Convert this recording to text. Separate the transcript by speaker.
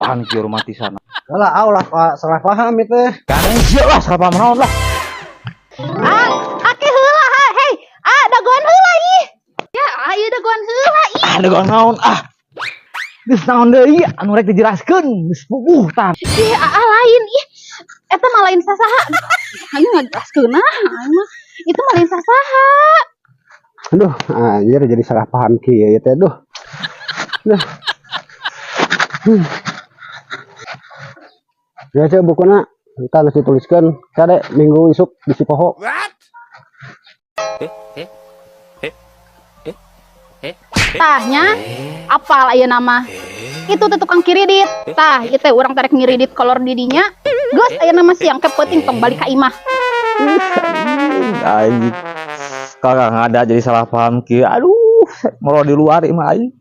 Speaker 1: Tahan kieu romantisan.
Speaker 2: Lah, ah, ulah salah paham itu.
Speaker 1: Kan sia lah, salah paham naon lah.
Speaker 3: Ah, ake heula ha. Hei, ah, dagoan heula ih. Ya, ah, ieu dagoan heula ih.
Speaker 1: Ah, dagoan naon ah. Geus naon deui anu rek dijelaskeun, geus puguh tah.
Speaker 3: Ih, ah, lain ih. Eta mah lain sasaha. Ayo ngajelaskeun ah, aing mah. Itu mah lain sasaha.
Speaker 2: Aduh, anjir, jadi salah paham kieu ya teh, duh. Duh. Ya, cek bukuna, entar geus dituliskeun kade minggu isuk bisi poho.
Speaker 3: Tah nya, apal ayeuna mah. Itu teh tukang kiridit. Tah, ieu teh urang tarek ngiridit kolor didinya. Geus, ayeuna mah siang ke peuting tong balik ka imah.
Speaker 1: Anjing. Kakak ada jadi salah paham kieu. Aduh, mau di luar imah aing.